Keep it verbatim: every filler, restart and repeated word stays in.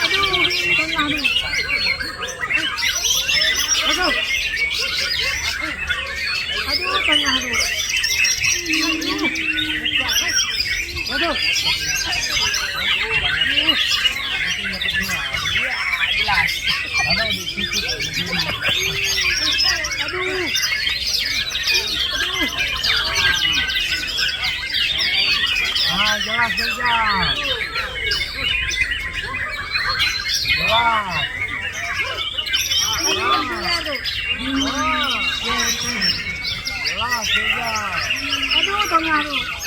Aduh, tengah ni. Aduh. Aduh, tengah ni. Aduh. Aduh. Ah, jelas, jelas. Jelas. Jelas, jelas. Aduh, tengah tu.